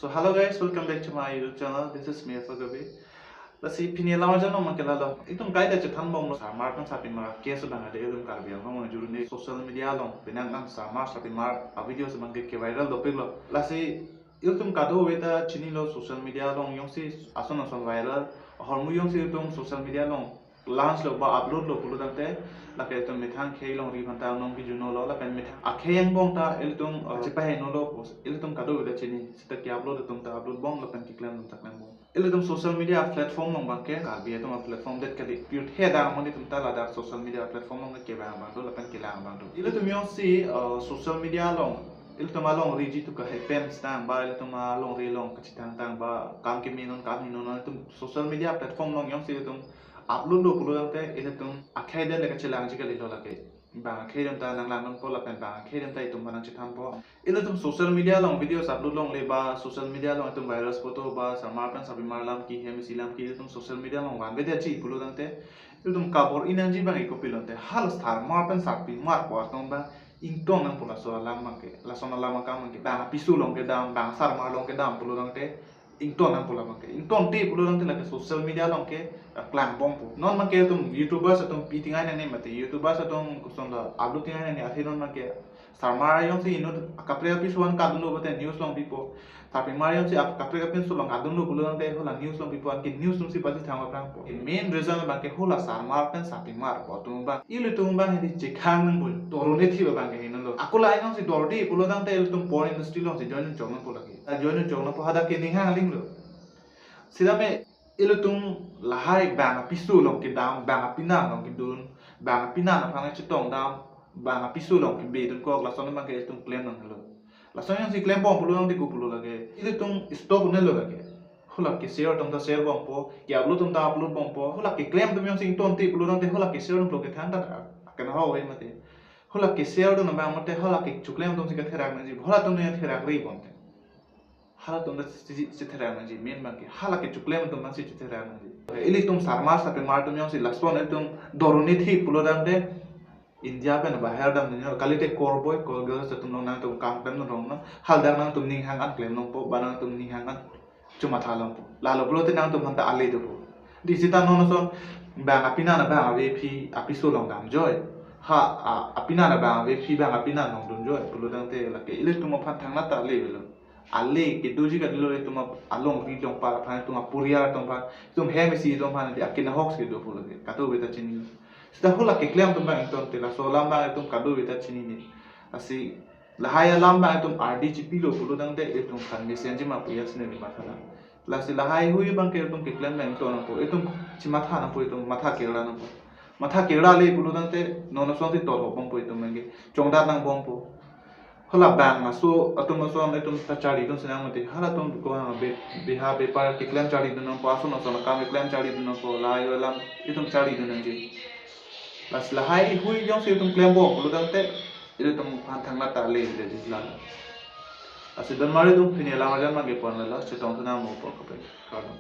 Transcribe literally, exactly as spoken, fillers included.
So hello guys, welcome back to my YouTube channel. This is me, F K B. Lasi pini alam arjan abangke lalo. Itum kaita chethanbomlo, sarmar pen sarpimar case abang ade itum Karbi Anglong along jurune social media along penang nang sarmar sarpimar a-videos abangke ke-viral dopiklo. Lasi itum kadokave ta chinilo social media along jongsi ason ason viral, ahormu jongsi itum social media along launch lo ba upload lo pulo tangte, lake itum methang akhei longri aphanta nong bijunolo, lapen methang akhei angbong ta ilitum, uh, chepahenolo, ilitum kadokave ta chini, seta ke-upload atum ta upload bom, lapen keklem atum ta klembom. Ilitum social media platform along abangke, Karbi atum a-platform det kali, pirthe adang amonit atum ta ladak social media platform along kevang abang do, lapen kelang abang do. Ilitum jongsi, uh, social media along, ilitum alongri jitu kahe pen stang ba, ilitum alongri along kachethang tang ba, kam keme non, kam heno non, itum social media platform along jongsi itum upload lo pulo tangte, ilitum akhei adet le kachelangji kalilo lake. Bang akhei atum ta nang langdunpo lapen bang akhei atum ta itum aphan nang chethanpo. Ilitum social media along videos upload longle ba social media along itum viral photo ba sarmar pen sarpimar alam ke, hem isi alam ke, ilitum social media along vanvedet ji pulo tangte, ilitum kabor-i nangji abang iko pilonte, hala sarmar pen sarpimar pu atum abang ington nangpo laso alam abangke, lason alam akam abangke. Bang apiso along kedam, bang sarmar along kedam pulo tangte, ington nangpo la abangke. Ingtonte pulo tangte lake social media along ke, uh, klangbompo. Non abangke itum YouTubers atum pi tingai nangne mate, YouTubers atum koson la upload tingai nangne, athe non abangke sarmar jongsi inut kaprek apiso an kadunlo pulote news along pipo. Sarpimar jongsi ap kaprek apiso along kadunlo pulo tangte hala news along pipo, anke news atumsi pachethang aphrangpo. Main reason abangke hala sarmar pen sarpimar pu atum abang, ilitum abang hedi chekhang nangpo, toron-e thip abangke henolo. Ako la jongsi dordi pulo tangte ilitum porn industry alongsi join chok nangpo lake. A join chok nangpo, hadak ke ninghang alinglo. Sitame ilitum lahai bang apiso along kedam, bang apinan along kedun, bang apinan aphan chetongdam, bang apiso along kebedunkok, lason abangke itum klem nangnelo. Lason jongsi klembom pulo tangte ko pulo lake, ilitum stop un-elo lake. Hala ke-share atum ta share bompo, ke-upload atum ta upload bompo, hala keklem atum jongsi ingtonte pulo tangte hala ke-share atum lo kethang ta akan hau mate. Hala ke-share atum abang mate hala kechoklem atumsi katherak nangji, halatum ne therakri bomte. Halatum ta si, si, si therak nangji, main abangke hala kechoklem atum abangsi chetherak nangji. Ilitum sarmar sarpimar atum jongsi lason itum dorone thip pulo tangte, India pen baher damdunlo, kalite call boy, call girls atum along nangtum kam klemdun rong no, haladak nangtum ninghang an klem nangpo, ba nangtum ninghang an chomatha longpo. Lalo pulote nangtum aphanta ale dopo. Di seta non ason bang apinan abang avephi apiso along damjoi. Ha, a, apinan abang avephi bang apinan along dunjoi pulo tangte lake ilitum aphan thangnat ta ale avelo. Ale kedoji kalilo, itum a, alongri alongpat aphan, itum aporial atum aphan, itum hem isi atum aphan, di akin ahok si do pulo ke, kadokave ta chini. Seta hala keklem atum abang ingtonte, laso alam abang itum kadokave ta chinine. Lasi lahai alam abang itum ardi chipilo pulo tangte itum aphan mesenji ma pu jasi ne matha lang. Lasi lahai hui abangke itum keklem abang ington nangpo, itum chematha nangpo, itum matha kerla nangpo. Matha kerla le pulo tangte non asonsi tol hobompo itum abangke, chongdat nangbompo. Hala bang aso atum ason itum ta charlidun sinang mate, halatum ko ha be, beha bepar keklem charlidun nangpo, ason ason akam keklem charlidun nangpo, lahai alam itum charlidun nangji. Lasi lahai hui jongsi itum klembom pulo tangte ilitum aphan thangnat ta ale le disla. Lasi donmari atum, pini alam arjan abangke ponlo, chetong thu nang mo po kaprek. Kardom.